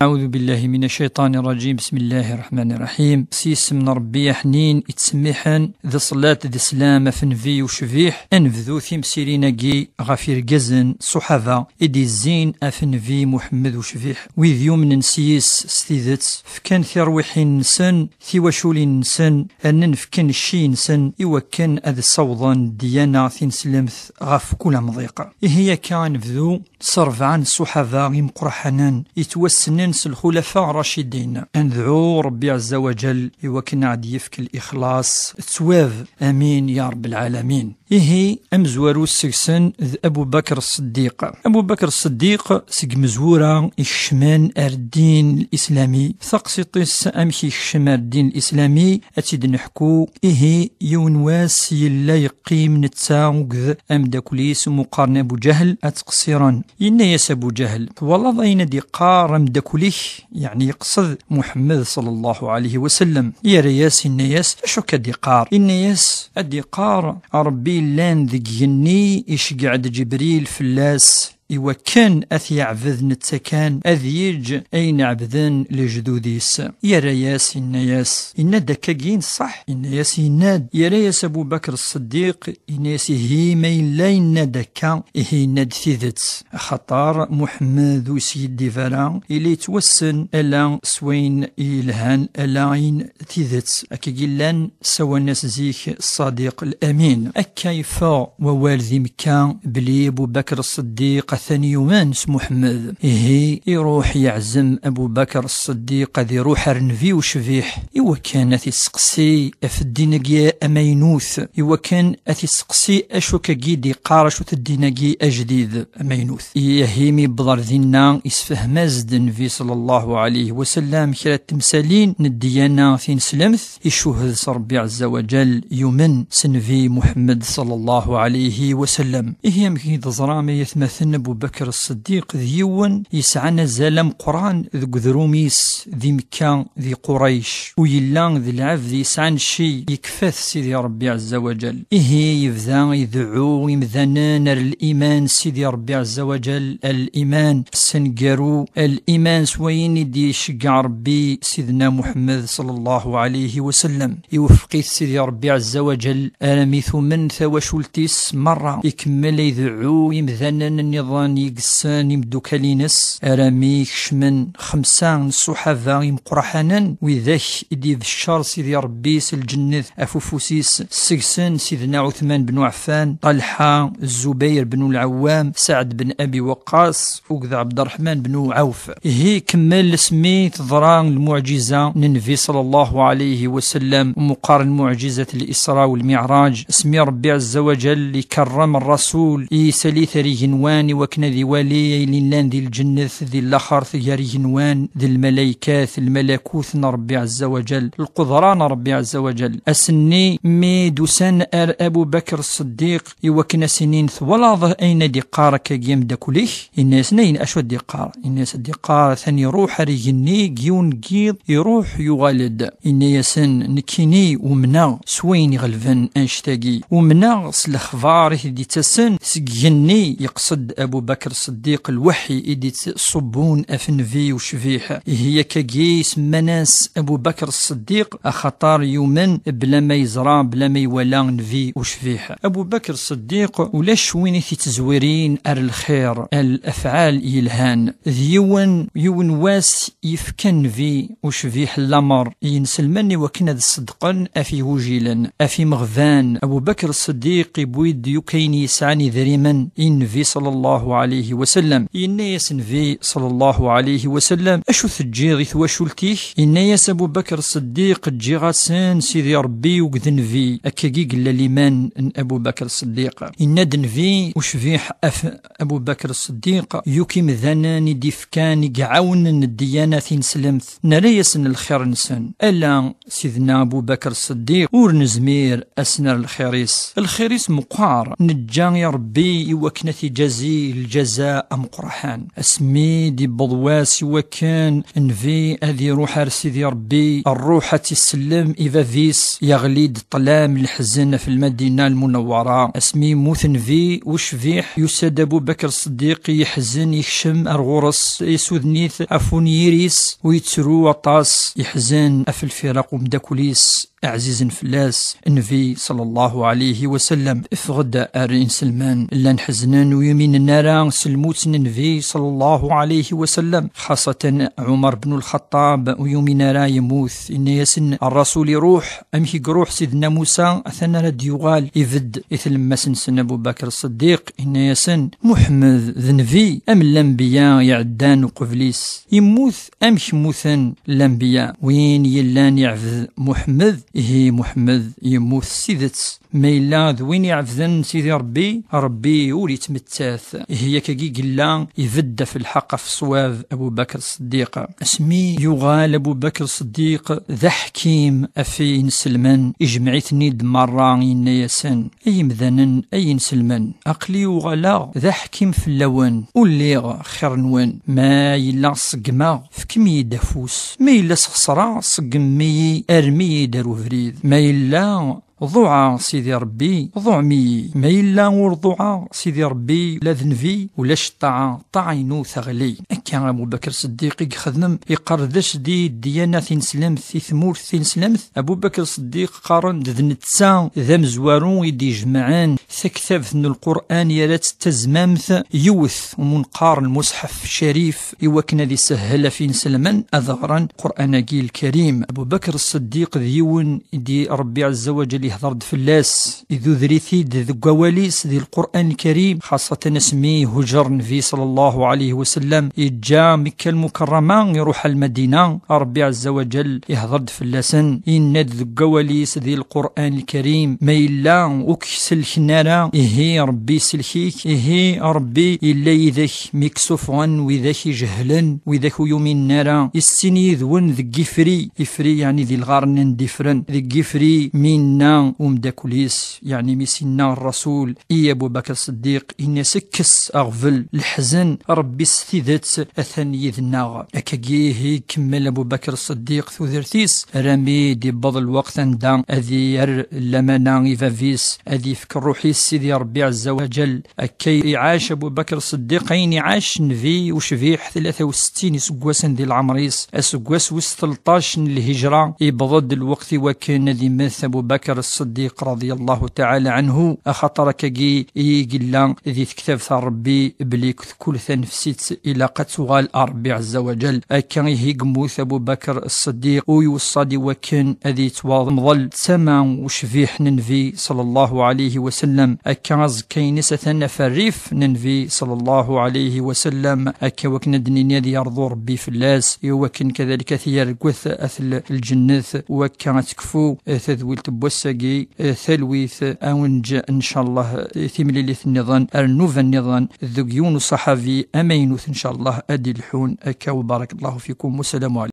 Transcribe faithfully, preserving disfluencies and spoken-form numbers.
أعوذ بالله من الشيطان الرجيم. بسم الله الرحمن الرحيم. S yisem n Ṛebbi aḥnin, ittsemmiḥen, d ṣṣlat d sslam ɣef Nnbi ucbiḥ. Ad nebdu timsirin-agi ɣef irgazen, ṣṣuḥaba, i d-izzin ɣef Nnbi Muḥemmed ucbiḥ. Wid yumnen s yis s tidet, fkan tirwiḥin-nsen, tiwaculin-nsen, rnan fkan cci-nsen i wakken ad ssawḍen ddyana tineslemt ɣef kul amḍiq. Ihi akka ad nebdu s rebɛa n ṣṣuḥaba imeqraḥanen yettwassnen s lxulafa rracidin. Ad nedɛu Ṛebbi ɛezza wa ǧell i wakken ad d-yefk lixlaṣ d ttwab. Amin ya Ṛebb lɛalamin. Ihi, amezwaru seg-sen d Abu Bakr Ṣṣeddiq. Abu Bakr Ṣṣeddiq seg mezwura ikecmen ar ddin l-islami. Taqsiṭ-is amek ikcem ar ddin l-islami, ad tt-id-neḥku. Ihi, yiwen wass yella yeqqim netta akked ameddakel-is umi qqaren Abu Ǧahl, ad ttqeṣṣiren. Yenna-yas Abu Ǧahl: "Twalaḍ ayen ad d-iqqar ameddakel-ik?" Yeɛni yeqsed Muḥemmed ṣalla Llahu ɛalayhi wa sallam. Yerra-yas, yenna-yas: "Acu akka d-iqqar?" Yenna-yas: "Ad d-iqqar, Ṛebbi yellan deg igenni, iceggeɛ-d Ǧebril fell-as i wakken ad t-yeɛbed netta kan, ad yeǧǧ ayen ɛebden lejdud-is." Yerra-yas, yenna-yas, yenna-d akkagi n ṣṣeḥ? Yenna-yas, yenna-d. Yerra-yas Abu Bakr Ṣṣeddiq, yenna-yas: "Ihi ma yella yenna-d akka, ihi yenna-d tidet, axaṭer Muḥemmed ur yeskiddib ara, yella yettwassen ala s wayen yelhan, ala ayen tidet." Akkagi llan ssawalen-as zik Ṣṣadiq Lamin. Akka yeffeɣ wawal di Mekka belli Abu Bakr Ṣṣeddiq atan yumen s Muḥemmed. Ihi iruḥ yeɛzem Abu Bakr Ṣṣeddiq ad iruḥ ar Nnbi ucbiḥ i wakken ad t-isteqsi ɣef ddin-agi amaynut, i wakken ad t-isteqsi acu akkagi d-iqqar, acu-t ddin-agi ajdid amaynut. Ihi mi yewweḍ ar dinna, isfehhem-as-d Nnbi ṣalla Llahu ɛalayhi wa sallam kra n temsalin n ddyana tineslemt, icuhed s Ṛebbi ɛezza wa ǧell, yumen s Nnbi Muḥemmed ṣalla Llahu ɛalayhi wa sallam. Ihi amek i d-teẓram ay atmaten, Abu Bakr Ṣṣeddiq d yiwen yesɛan azal ameqqran deg udrum-is di Mekka, di Qurayc, u yella d lɛebd yesɛan cci, yekfa-t Sidi Ṛebbi ɛezza wa ǧell. Ihi yebda ideɛɛu imdanen ar liman Sidi Ṛebbi ɛezza wa ǧell, ar liman s nnger-u, ar liman s wayen i d-iceggeɛ Ṛebbi Sidna Muḥemmed ṣalla Llahu ɛalayhi wa sallam. Iweffeq-it Sidi Ṛebbi ɛezza wa ǧell armi tumen twacult-is merra. Ikemmel ideɛɛu imdanen nniḍen i yessen imeddukal-ines, armi kecmen xemsa n ṣṣuḥaba imeqqraḥanen, widak i d-ibeccer Sidi Ṛebbi s lǧennet ɣef ufus-is, seg-sen Sidna Ɛutman ben Ɛeffan, Ṭalḥa, Zubayr ben Lɛawwam, Saɛd ben Abi Waqqas, akked Ɛebderreḥman ben Ɛawf. Ihi ikemmel asmi teḍra lmuɛǧiza n Nnbi ṣalla Llahu ɛalayhi wa sallam, umi qqaren muɛǧizat Lisra u Lmiɛraǧ, asmi Ṛebbi ɛezza wa ǧell ikerrem Ṛṛasul, isali-t ar igenwan i wakken ad iwali ayen illan di lǧennet, di laxert, gar igenwan, d lmalaykat, lmalakut n Ṛebbi ɛezza wa ǧell, lqudra n Ṛebbi ɛezza wa ǧell. Ass-nni mi d-usan ar Abu Bakr Ṣṣeddiq i wakken ad s-inin: "Twalaḍ ayen ad d-iqqar akkagi ameddakel-ik?" Yenna-yasen: "Ayen, acu ad d-iqqar?" Yenna-yas: "Ad d-iqqar atan iruḥ ar igenni deg yiwen n yiḍ, iruḥ yuɣal-d." Yenna-yasen: "Nekkini umneɣ s wayen iɣelben annect-agi. Umneɣ s lexbar i t-id-ittasen seg igenni." Yeqsed Abu Bakr Ṣṣeddiq lweḥy i d-ittṣubbun ɣef Nnbi ucbiḥ. Ihi akkagi isemman-as Abu Bakr Ṣṣeddiq, axaṭer yumen bla ma yeẓra, bla ma iwala Nnbi ucbiḥ. Abu Bakr Ṣṣeddiq ulac win i t-ittezwirin ar lxir, ar lafɛal yelhan. D yiwen, yiwen wass yefka Nnbi ucbiḥ lamer i yinselmen i wakken ad ṣeddqen ɣef igujilen, ɣef imeɣban. Abu Bakr Ṣṣeddiq iwwi-d yakk ayen yesɛan idrimen i Nnbi ṣalla Llahu ɛalayhi wa sallam. Yenna-yas Nnbi ṣalla Llahu ɛalayhi wa sallam: "Acu teǧǧiḍ i twacult-ik?" Yenna-yas Abu Bakr Ṣṣeddiq: "Ǧǧiɣ-asen Sidi Ṛebbi akked Nnbi." Akkagi i yella liman n Abu Bakr Ṣṣeddiq. Yenna-d Nnbi ucbiḥ ɣef Abu Bakr Ṣṣeddiq: "Yakk imdanen i d-ifkan, i iɛawnen ddyana tineslemt, nerra-yasen lxir-nsen. Ala Sidna Abu Bakr Ṣṣeddiq ur nezmir ad s-nerr lxir-is. Lxir-is meqqar, neǧǧa i Ṛebbi i wakken ad t-iǧazi lǧaza ameqraḥan. Asmi d-iwweḍ wass i wakken nnbi ad iruḥ ar Sidi Ṛebbi, ṛṛuḥ ad tt-isellem i bab-is, yeɣli-d ṭṭlam, leḥzen ɣef Lmadina Lmunawwara. Asmi yemmut nnbi ucbiḥ, yusa-d Abu Bakr Ṣeddiq, yeḥzen, yekcem ar ɣur-s, isuden-it ɣef unyir-is, u yettru aṭas, yeḥzen ɣef lfiraq umeddakel-is ɛzizen fell-as, nnbi ṣalla Llahu ɛalayhi wa sallam. Iffeɣ-d ar inselmen, llan ḥeznen, ur yuminen ara s lmut n nnbi ṣalla Llahu ɛalayhi wa sallam, xaṣatan Ɛumar bnu Lxaṭṭab, ur yumin ara, yemmut. Yenna-yasen Ṛṛasul iruḥ, amek i iruḥ Sidna Musa, atan ara d-yuɣal, ibedd i tlemmast-nsen Abu Bakr Ṣeddiq, yenna-yasen Muḥemmed d nnbi am lanbiya iɛeddan uqbel-is, yemmut amek mmuten lanbiya. Win yellan iɛbed Muḥemmed, ihi Muḥemmed yemmut s tidet. Ma yella d win iɛebden Sidi Ṛebbi, Ṛebbi ur yettmettat. Ihi akkagi i yella ibedd ɣef lḥeqq, ɣef ṣṣwab, Abu Bakr Ṣeddiq. Asmi yuɣal Abu Bakr Ṣeddiq d aḥkim ɣef inselmen, ijmeɛ-iten-id merra, yenna-yasen ay imdanen, ay inselmen, aql-i uɣaleɣ d aḥkim fell-awen, ur lliɣ xir-nwen. Ma yella ṣeggmeɣ, fkem-iyi-d afus. Ma yella sxeṣreɣ, ṣeggmem-iyi, arem-iyi-d ar ubrid. Ma yella ḍuɛeɣ Sidi Ṛebbi, ḍuɛem-iyi. Ma yella ur ḍuɛeɣ Sidi Ṛebbi, la d nnbi, ulac ṭṭaɛa, ṭṭaɛa-inu teɣli. Akka Abu Bakr Ṣeddiq i ixedmem, iqerdec di ddiyana tineslemt, i tmurt tineslemt. Abu Bakr Ṣeddiq qqaren d netta d amezwaru i d-ijemɛen taktabt n Lqur'an, yerra-tt d tazmamt, yiwet umunqar n lmuṣḥef ccarif, i wakken ad isehhel ɣef inselmen ad ɣren Lqur'an-agi lkarim. Abu Bakr Ṣeddiq d yiwen i d Ṛebbi ɛezza wa ǧal ihdeṛ-d fell-as, iduder-it-id deg wawal-is di Lqur'an lkarim, xaṣatan asmi ihuǧer nnbi ṣalla Llahu ɛalayhi wa sallam, yeǧǧa Mekka Lmukerrama, iruḥ ar Lmadina, Ṛebbi ɛezza wa ǧal ihdeṛ-d fell-asen, yenna-d deg wawal-is di Lqur'an lkarim, ma yella ur k-selken ara, ihi Ṛebbi iselk-ik, ihi Ṛebbi yella yid-k mi k-sufɣen widak ijehlen, widak ur yuminen ara, issin yid-wen deg ifri, ifri yeɛni di lɣar-nni n d-ifren, deg ifri mi yenna umeddakel-is, yeɛni mi s-yenna Ṛṛasul i Abu Bakr Ṣeddiq, yenna-as kkes aɣbel, leḥzen, Ṛebbi s tidet atan yid-neɣ. Akkagi ihi ikemmel Abu Bakr Ṣeddiq tudert-is, armi d-iwweḍ lweqt anda ad yerr lamana i bab-is, ad yefk ṛṛuḥ-is Sidi Ṛebbi ɛezza wa ǧal. Akka i iɛac Abu Bakr Ṣeddiq ayen iɛac nnbi ucbiḥ tlata u settin iseggasen di leɛmer-is. Aseggas wis tleṭṭac n lhijra, iwweḍ-d lweqt i wakken ad immet Abu Bakr Ṣeddiq raḍi Llahu taɛala ɛanhu, axaṭer akkagi i yella di tektabt n Ṛebbi belli kul tanefsit ilaq ad tuɣal ar Ṛebbi ɛezza wa ǧal. Akka ihi yemmut Abu Bakr Ṣeddiq, u iweṣṣa-d i wakken ad yettwaḍ mḍel tama ucbiḥ n nnbi ṣalla Llahu ɛalayhi wa sallam. Akka aẓekka-ines atan ɣef rrif n nnbi ṣalla Llahu ɛalayhi wa sallam, akka wakken ad d-nini ad yerḍu Ṛebbi fell-as, i wakken kadalik ad t-yerr deg wat at l-, lǧennet, u akka ad tekfu, eh, tadwilt n wass-agi, eh, talwit, eh, ad wen-neǧǧ, ncallah, eh, timlilit nniḍen, ar nnuba nniḍen, deg yiwen uṣaḥabi amaynut, ncallah, ad d-ilḥun akka. Wa barakallahu fikum, wassalamu ɛalaykum.